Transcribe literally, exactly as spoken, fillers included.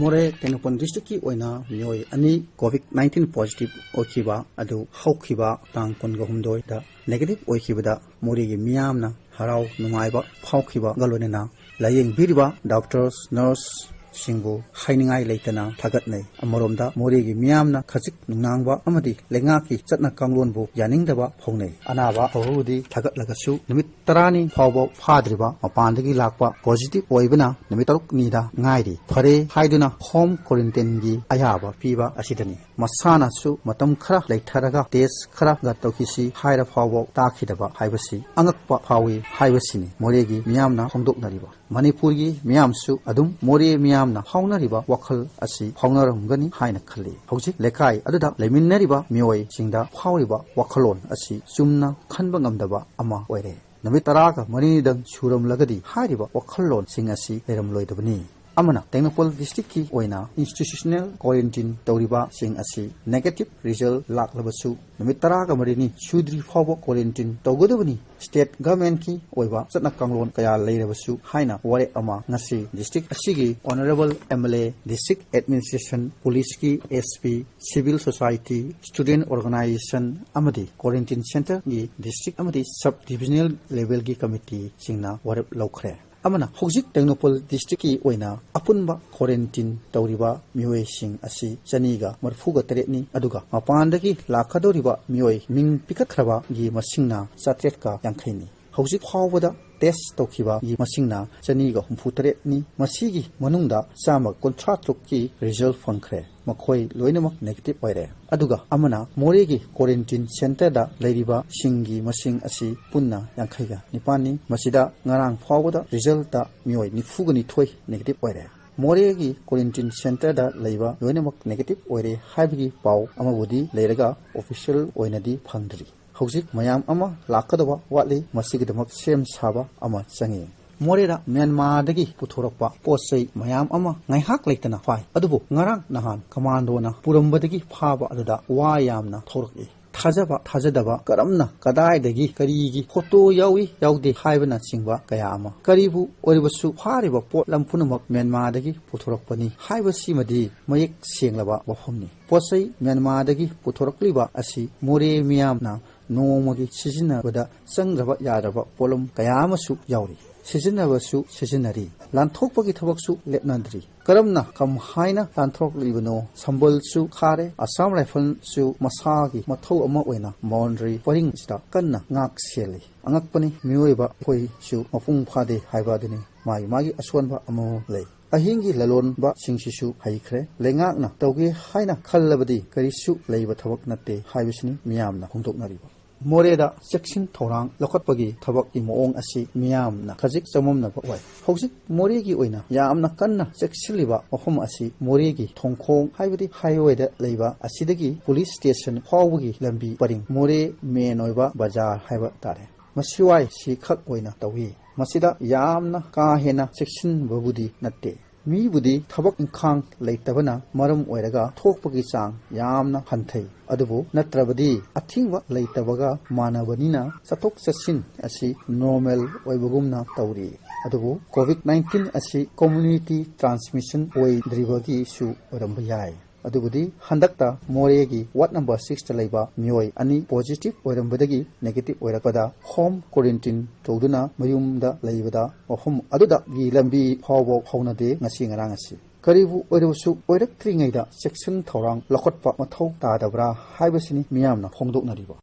ꯃꯣꯔꯦ ꯇꯦꯡꯅꯧꯄꯜ ꯗꯤꯁꯇ꯭ꯔꯤꯛꯀꯤ ꯑꯣꯏꯅ ꯃꯤꯑꯣꯏ ꯑꯅꯤ ꯀꯣꯚꯤꯗ ꯅꯥꯏꯟꯇꯤꯟ ꯄꯣꯖꯤꯇꯤꯚ ꯑꯣꯏꯈꯤꯕ ꯑꯗꯨ ꯍꯧꯈꯤꯕ ꯇꯥꯡ ꯀꯨꯟꯒ ꯍꯨꯝꯗꯣꯏꯗ ꯅꯦꯒꯦꯇꯤꯚ ꯑꯣꯏꯈꯤꯕꯗ ꯃꯣꯔꯦꯒꯤ ꯃꯤꯌꯥꯝꯅ ꯍꯔꯥꯎ ꯅꯨꯡꯉꯥꯏꯕ ꯐꯥꯎꯈꯤꯕꯒ ꯂꯣꯏꯅꯅ ꯂꯥꯌꯦꯡꯕꯤꯔꯤꯕ ꯗꯣꯛꯇꯔꯁ, ꯅꯔꯁꯁꯤꯡꯕꯨ ꯍꯥꯏꯅꯤꯡꯉꯥꯏ ꯂꯩꯇꯅ ꯊꯥꯒꯠꯅꯩ꯫ ꯑꯃꯔꯣꯝꯗ ꯃꯣꯔꯦꯒꯤ ꯃꯤꯌꯥꯝꯅ ꯈꯖꯤꯛ ꯅꯨꯡꯅꯥꯡꯕ ꯑꯃꯗꯤ ꯂꯩꯉꯥꯛꯀꯤ ꯆꯠꯅ ꯀꯥꯡꯂꯣꯟꯕꯨ ꯌꯥꯅꯤꯡꯗꯕ ꯐꯣꯡꯅꯩ꯫ ꯑꯅꯥꯕ ꯐꯕꯕꯨꯗꯤ ꯊꯥꯒꯠꯂꯒꯁꯨ ꯅꯨꯃꯤꯠ ꯇꯔꯥꯅꯤ ꯐꯥꯎꯕ ꯐꯥꯗ꯭ꯔꯤꯕ ꯃꯄꯥꯟꯗꯒꯤ ꯂꯥꯛꯄ ꯄꯣꯖꯤꯇꯤꯚ ꯑꯣꯏꯕꯅ ꯅꯨꯃꯤꯠ ꯇꯔꯨꯛꯅꯤꯗ ꯉꯥꯏꯔꯤ꯫ ꯐꯔꯦ ꯍꯥꯏꯗꯨꯅ ꯍꯣꯝ ꯀ꯭ꯋꯥꯔꯦꯟꯇꯤꯟꯒꯤ ꯑꯌꯥꯕ ꯄꯤꯕ ꯑꯁꯤꯗꯅꯤ꯫ ꯃꯁꯥꯅꯁꯨ ꯃꯇꯝ ꯈꯔ ꯂꯩꯊꯔꯒ ꯇꯦꯁ ꯈꯔꯒ ꯇꯧꯈꯤꯁꯤ ꯍꯥꯏꯔ ꯐꯥꯎꯕ ꯇꯥꯈꯤꯗꯕ ꯍꯥꯏꯕꯁꯤ ꯑꯉꯛꯄ ꯐꯥꯎꯏ ꯍꯥꯏꯕꯁꯤꯅꯤ ꯃꯣꯔꯦꯒꯤ ꯃꯤꯌꯥꯝꯅ ꯐꯣꯡꯗꯣꯛꯅꯔꯤꯕ꯫ ꯃꯅꯤꯄꯨꯔꯒꯤ ꯃꯤꯌꯥꯝꯁꯨ ꯑꯗꯨꯝ ꯃꯣꯔꯦ ꯃꯤꯌꯥꯝꯅ ꯐꯥꯎꯅꯔꯤꯕ ꯋꯥꯈꯜ ꯑꯁꯤ ꯐꯥꯎꯅꯔꯝꯒꯅꯤ ꯍꯥꯏꯅ ꯈꯜꯂꯤ꯫ ꯍꯧꯖꯤꯛ ꯂꯩꯀꯥꯏ ꯑꯗꯨꯗ ꯂꯩꯃꯤꯟꯅꯔꯤꯕ ꯃꯤꯑꯣꯏꯁꯤꯡꯗ ꯐꯥꯎꯔꯤꯕ ꯋꯥꯈꯜꯂꯣꯟ ꯑꯁꯤ ꯆꯨꯝꯅ ꯈꯟꯕ ꯉꯝꯗꯕ ꯑꯃ ꯑꯣꯏꯔꯦ꯫ ꯅꯨꯃꯤꯠ ꯇꯔꯥꯒ ꯃꯔꯤꯅꯤꯗꯪ ꯁꯨꯔꯝꯂꯒꯗꯤ ꯍꯥꯏꯔꯤꯕ ꯋꯥꯈꯜꯂꯣꯟꯁꯤꯡ ꯑꯁꯤ ꯂꯩꯔꯝꯂꯣꯏꯗꯕꯅꯤ꯫ ꯑꯃꯅ ꯇꯦꯡꯅꯧꯄꯜ ꯗꯤꯁꯇ꯭ꯔꯤꯛꯀꯤ ꯑꯣꯏꯅ ꯏꯟꯁꯇꯤꯇ꯭ꯌꯨꯁꯅꯦꯜ ꯀ꯭ꯋꯥꯔꯦꯟꯇꯤꯟ ꯇꯧꯔꯤꯕꯁꯤꯡ ꯑꯁꯤ ꯅꯦꯒꯦꯇꯤꯚ ꯔꯤꯖꯜ ꯂꯥꯛꯂꯕꯁꯨ ꯅꯨꯃꯤꯠ ꯇꯔꯥꯒ ꯃꯔꯤꯅꯤ ꯁꯨꯗ꯭ꯔꯤ ꯐꯥꯎꯕ ꯀ꯭ꯋꯥꯔꯦꯟꯇꯤꯟ ꯇꯧꯒꯗꯕꯅꯤ꯫ ꯁ꯭ꯇꯦꯠ ꯒꯚꯔꯟꯃꯦꯟꯠꯀꯤ ꯑꯣꯏꯕ ꯆꯠꯅ ꯀꯥꯡꯂꯣꯟ ꯀꯌꯥ ꯂꯩꯔꯕꯁꯨ ꯍꯥꯏꯅ ꯋꯥꯔꯦꯞ ꯑꯃ ꯉꯁꯤ ꯗꯤꯁꯇ꯭ꯔꯤꯛ ꯑꯁꯤꯒꯤ honourable M L A, district administration, ꯄꯨꯂꯤꯁꯀꯤ S P, civil society, student organization ꯑꯃꯗꯤ ꯀ꯭ꯋꯥꯔꯦꯟꯇꯤꯟ ꯁꯦꯟꯇꯔꯒꯤ ꯗꯤꯁꯇ꯭ꯔꯤꯛ ꯑꯃꯗꯤ ꯁꯕ ꯗꯤꯚꯤꯖꯅꯦꯜ ꯂꯦꯚꯦꯜꯒꯤ ꯀꯃꯤꯇꯤꯁꯤꯡꯅ ꯋꯥꯔꯦꯞ ꯂꯧꯈ꯭ꯔꯦ꯫ ꯑꯃꯅ ꯍꯧꯖꯤꯛ ꯇꯦꯡꯅꯧꯄꯜ ꯗꯤꯁꯇ꯭ꯔꯤꯛꯀꯤ ꯑꯣꯏꯅ ꯑꯄꯨꯟꯕ ꯀ꯭ꯋꯥꯔꯦꯟꯇꯤꯟ ꯇꯧꯔꯤꯕ ꯃꯤꯑꯣꯏꯁꯤꯡ ꯑꯁꯤ ꯆꯅꯤꯒ ꯃꯔꯤꯐꯨꯒ ꯇꯔꯦꯠꯅꯤ, ꯑꯗꯨꯒ ꯃꯄꯥꯟꯗꯒꯤ ꯂꯥꯛꯀꯗꯧꯔꯤꯕ ꯃꯤꯑꯣꯏ ꯃꯤꯡ ꯄꯤꯈꯠꯈ꯭ꯔꯕꯒꯤ ꯃꯁꯤꯡꯅ ꯆꯥꯇ꯭ꯔꯦꯠꯀ ꯌꯥꯡꯈꯩꯅꯤ꯫ ꯍꯧꯖꯤꯛ ꯐꯥꯎꯕꯗ ꯇꯦꯁ ꯇꯧꯈꯤꯕꯒꯤ ꯃꯁꯤꯡꯅ ꯆꯅꯤꯒ ꯍꯨꯝꯐꯨ ꯇꯔꯦꯠꯅꯤ꯫ ꯃꯁꯤꯒꯤ ꯃꯅꯨꯡꯗ ꯆꯥꯝꯃ ꯀꯨꯟꯊ꯭ꯔꯥ ꯇꯔꯨꯛꯀꯤ ꯔꯤꯖꯜ ꯐꯪꯈ꯭ꯔꯦ꯫ ꯃꯈꯣꯏ ꯂꯣꯏꯅꯃꯛ ꯅꯦꯒꯦꯇꯤꯚ ꯑꯣꯏꯔꯦ꯫ ꯑꯗꯨꯒ ꯑꯃꯅ ꯃꯣꯔꯦꯒꯤ ꯀ꯭ꯋꯥꯔꯦꯟꯇꯤꯟ ꯁꯦꯟꯇꯔꯗ ꯂꯩꯔꯤꯕꯁꯤꯡꯒꯤ ꯃꯁꯤꯡ ꯑꯁꯤ ꯄꯨꯟꯅ ꯌꯥꯡꯈꯩꯒ ꯅꯤꯄꯥꯟꯅꯤ꯫ ꯃꯁꯤꯗ ꯉꯔꯥꯡ ꯐꯥꯎꯕꯗ ꯔꯤꯖꯜꯇ ꯃꯤꯑꯣꯏ ꯅꯤꯐꯨꯒ ꯅꯤꯊꯣꯏ ꯅꯦꯒꯦꯇꯤꯚ ꯑꯣꯏꯔꯦ꯫ ꯃꯣꯔꯦꯒꯤ ꯀ꯭ꯋꯥꯔꯦꯟꯇꯤꯟ ꯁꯦꯟꯇꯔꯗ ꯂꯩꯕ ꯂꯣꯏꯅꯃꯛ ꯅꯦꯒꯦꯇꯤꯚ ꯑꯣꯏꯔꯦ ꯍꯥꯏꯕꯒꯤ ꯄꯥꯎ ꯑꯃꯕꯨꯗꯤ ꯂꯩꯔꯒ ꯑꯣꯐꯤꯁꯤꯌꯦꯜ ꯑꯣꯏꯅꯗꯤ ꯐꯪꯗ꯭ꯔꯤ꯫ ꯍꯧꯖꯤꯛ ꯃꯌꯥꯝ ꯑꯃ ꯂꯥꯛꯀꯗꯕ ꯋꯥꯠꯂꯤ꯫ ꯃꯁꯤꯒꯤꯗꯃꯛ ꯁꯦꯝ ꯁꯥꯕ ꯑꯃ ꯆꯪꯏ꯫ ꯃꯣꯔꯦꯗ ꯃ꯭ꯌꯥꯟꯃꯥꯔꯗꯒꯤ ꯄꯨꯊꯣꯔꯛꯄ ꯄꯣꯠ ꯆꯩ ꯃꯌꯥꯝ ꯑꯃ ꯉꯥꯏꯍꯥꯛ ꯂꯩꯇꯅ ꯐꯥꯏ, ꯑꯗꯨꯕꯨ ꯉꯔꯥꯡ ꯅꯍꯥꯟ ꯀꯃꯥꯟꯗꯣꯅ ꯄꯨꯔꯝꯕꯗꯒꯤ ꯐꯥꯕ ꯑꯗꯨꯗ ꯋꯥ ꯌꯥꯝꯅ ꯊꯣꯛꯂꯛꯏ꯫ ꯊꯥꯖꯕ ꯊꯥꯖꯗꯕ, ꯀꯔꯝꯅ, ꯀꯗꯥꯏꯗꯒꯤ, ꯀꯔꯤꯒꯤ ꯐꯣꯇꯣ ꯌꯥꯎꯏ ꯌꯥꯎꯗꯦ ꯍꯥꯏꯕꯅꯆꯤꯡꯕ ꯀꯌꯥ ꯑꯃ꯫ ꯀꯔꯤꯕꯨ ꯑꯣꯏꯔꯕꯁꯨ ꯐꯥꯔꯤꯕ ꯄꯣꯠꯂꯝ ꯄꯨꯝꯅꯃꯛ ꯃ꯭ꯌꯥꯟꯃꯥꯔꯗꯒꯤ ꯄꯨꯊꯣꯔꯛꯄꯅꯤ ꯍꯥꯏꯕꯁꯤꯃꯗꯤ ꯃꯌꯦꯛ ꯁꯦꯡꯂꯕ ꯋꯥꯐꯝꯅꯤ꯫ ꯄꯣꯠ ꯆꯩ ꯃ꯭ꯌꯥꯟꯃꯥꯔꯗꯒꯤ ꯄꯨꯊꯣꯔꯛꯂꯤꯕ ꯑꯁꯤ ꯃꯣꯔꯦ ꯃꯤꯌꯥꯝꯅ ꯅꯣꯡꯃꯒꯤ ꯁꯤꯖꯤꯟꯅꯕꯗ ꯆꯪꯗ꯭ꯔꯕ ꯌꯥꯗ꯭ꯔꯕ ꯄꯣꯠꯂꯝ ꯀꯌꯥ ꯑꯃꯁꯨ ꯌꯥꯎꯔꯤ꯫ ꯁꯤꯖꯤꯟꯅꯕꯁꯨ ꯁꯤꯖꯤꯟꯅꯔꯤ, ꯂꯥꯟꯊꯣꯛꯄꯒꯤ ꯊꯕꯛꯁꯨ ꯂꯦꯞꯅꯗ꯭ꯔꯤ꯫ ꯀꯔꯝꯅ ꯀꯝꯍꯥꯏꯅ ꯂꯥꯟꯊꯣꯔꯛꯂꯤꯕꯅꯣ? ꯁꯝꯕꯜꯁꯨ ꯈꯥꯔꯦ, ꯑꯁꯥꯝ ꯔꯥꯏꯐꯜꯁꯨ ꯃꯁꯥꯒꯤ ꯃꯊꯧ ꯑꯃ ꯑꯣꯏꯅ ꯕꯥꯎꯟꯗꯔꯤ ꯄꯔꯤꯡꯁꯤꯗ ꯀꯟꯅ ꯉꯥꯛ ꯁꯦꯜꯂꯤ꯫ ꯑꯉꯛꯄꯅꯤ, ꯃꯤꯑꯣꯏꯕ ꯑꯩꯈꯣꯏꯁꯨ ꯃꯄꯨꯡ ꯐꯥꯗꯦ ꯍꯥꯏꯕ ꯑꯗꯨꯅꯤ꯫ ꯃꯥꯒꯤ ꯃꯥꯒꯤ ꯑꯁꯣꯟꯕ ꯑꯃꯃꯝ ꯂꯩ꯫ ꯑꯍꯤꯡꯒꯤ ꯂꯂꯣꯟꯕꯁꯤꯡꯁꯤꯁꯨ ꯍꯩꯈ꯭ꯔꯦ꯫ ꯂꯩꯉꯥꯛꯅ ꯇꯧꯒꯦ ꯍꯥꯏꯅ ꯈꯜꯂꯕꯗꯤ ꯀꯔꯤꯁꯨ ꯂꯩꯕ ꯊꯕꯛ ꯅꯠꯇꯦ ꯍꯥꯏꯕꯁꯤꯅꯤ ꯃꯤꯌꯥꯝꯅ ꯐꯣꯡꯗꯣꯛꯅꯔꯤꯕ꯫ ꯃꯣꯔꯦꯗ ꯆꯦꯛꯁꯤꯟ ꯊꯧꯔꯥꯡ ꯂꯧꯈꯠꯄꯒꯤ ꯊꯕꯛꯀꯤ ꯃꯑꯣꯡ ꯑꯁꯤ ꯃꯤꯌꯥꯝꯅ ꯈꯖꯤꯛ ꯆꯃꯝꯅꯕ ꯑꯣꯏ꯫ ꯍꯧꯖꯤꯛ ꯃꯣꯔꯦꯒꯤ ꯑꯣꯏꯅ ꯌꯥꯝꯅ ꯀꯟꯅ ꯆꯦꯛꯁꯤꯜꯂꯤꯕ ꯃꯐꯝ ꯑꯁꯤ ꯃꯣꯔꯦꯒꯤ ꯊꯣꯡꯈꯣꯡ, ꯍꯥꯏꯕꯗꯤ ꯍꯥꯏꯋꯦꯗ ꯂꯩꯕ ꯑꯁꯤꯗꯒꯤ ꯄꯨꯂꯤꯁ ꯁ꯭ꯇꯦꯁꯟ ꯐꯥꯎꯕꯒꯤ ꯂꯝꯕꯤ ꯄꯔꯤꯡ, ꯃꯣꯔꯦ ꯃꯦꯟ ꯑꯣꯏꯕ ꯕꯖꯥꯔ ꯍꯥꯏꯕ ꯇꯥꯔꯦ, ꯃꯁꯤꯋꯥꯏ ꯁꯤ ꯈꯛ ꯑꯣꯏꯅ ꯇꯧꯏ꯫ ꯃꯁꯤꯗ ꯌꯥꯝꯅ ꯀꯥ ꯍꯦꯟꯅ ꯆꯦꯛꯁꯤꯟꯕꯕꯨꯗꯤ ꯅꯠꯇꯦ꯫ ꯃꯤꯕꯨꯗꯤ ꯊꯕꯛ ꯏꯪꯈꯥꯡ ꯂꯩꯇꯕꯅ ꯃꯔꯝ ꯑꯣꯏꯔꯒ ꯊꯣꯛꯄꯒꯤ ꯆꯥꯡ ꯌꯥꯝꯅ ꯍꯟꯊꯩ, ꯑꯗꯨꯕꯨ ꯅꯠꯇ꯭ꯔꯕꯗꯤ ꯑꯊꯤꯡꯕ ꯂꯩꯇꯕꯒ ꯃꯥꯟꯅꯕꯅꯤꯅ ꯆꯠꯊꯣꯛ ꯆꯠꯁꯤꯟ ꯑꯁꯤ ꯅꯣꯔꯃꯦꯜ ꯑꯣꯏꯕꯒꯨꯝꯅ ꯇꯧꯔꯤ꯫ ꯑꯗꯨꯕꯨ ꯀꯣꯚꯤꯗ ꯅꯥꯏꯟꯇꯤꯟ ꯑꯁꯤ ꯀꯝꯃ꯭ꯌꯨꯅꯤꯇꯤ ꯇ꯭ꯔꯥꯟꯁꯃꯤꯁꯟ ꯑꯣꯏꯗ꯭ꯔꯤꯕꯒꯤꯁꯨ ꯑꯣꯏꯔꯝꯕ ꯌꯥꯏ꯫ ꯑꯗꯨꯕꯨꯗꯤ ꯍꯟꯗꯛꯇ ꯃꯣꯔꯦꯒꯤ ꯋꯥꯔꯗ ꯅꯝꯕꯔ ꯁꯤꯛꯁꯇ ꯂꯩꯕ ꯃꯤꯑꯣꯏ ꯑꯅꯤ ꯄꯣꯖꯤꯇꯤꯚ ꯑꯣꯏꯔꯝꯕꯗꯒꯤ ꯅꯦꯒꯦꯇꯤꯚ ꯑꯣꯏꯔꯛꯄꯗ ꯍꯣꯝ ꯀ꯭ꯋꯥꯔꯦꯟꯇꯤꯟ ꯇꯧꯗꯨꯅ ꯃꯌꯨꯝꯗ ꯂꯩꯕꯗ ꯃꯐꯝ ꯑꯗꯨꯗꯒꯤ ꯂꯝꯕꯤ ꯐꯥꯎꯕ ꯐꯥꯎꯅꯗꯦ ꯉꯁꯤ ꯉꯔꯥꯡ ꯑꯁꯤ꯫ ꯀꯔꯤꯕꯨ ꯑꯣꯏꯔꯕꯁꯨ ꯑꯣꯏꯔꯛꯇ꯭ꯔꯤꯉꯩꯗ ꯆꯦꯛꯁꯤꯟ ꯊꯧꯔꯥꯡ ꯂꯧꯈꯠꯄ ꯃꯊꯧ ꯇꯥꯗꯕ꯭ꯔꯥ ꯍꯥꯏꯕꯁꯤꯅꯤ ꯃꯤꯌꯥꯝꯅ ꯐꯣꯡꯗꯣꯛꯅꯔꯤꯕ꯫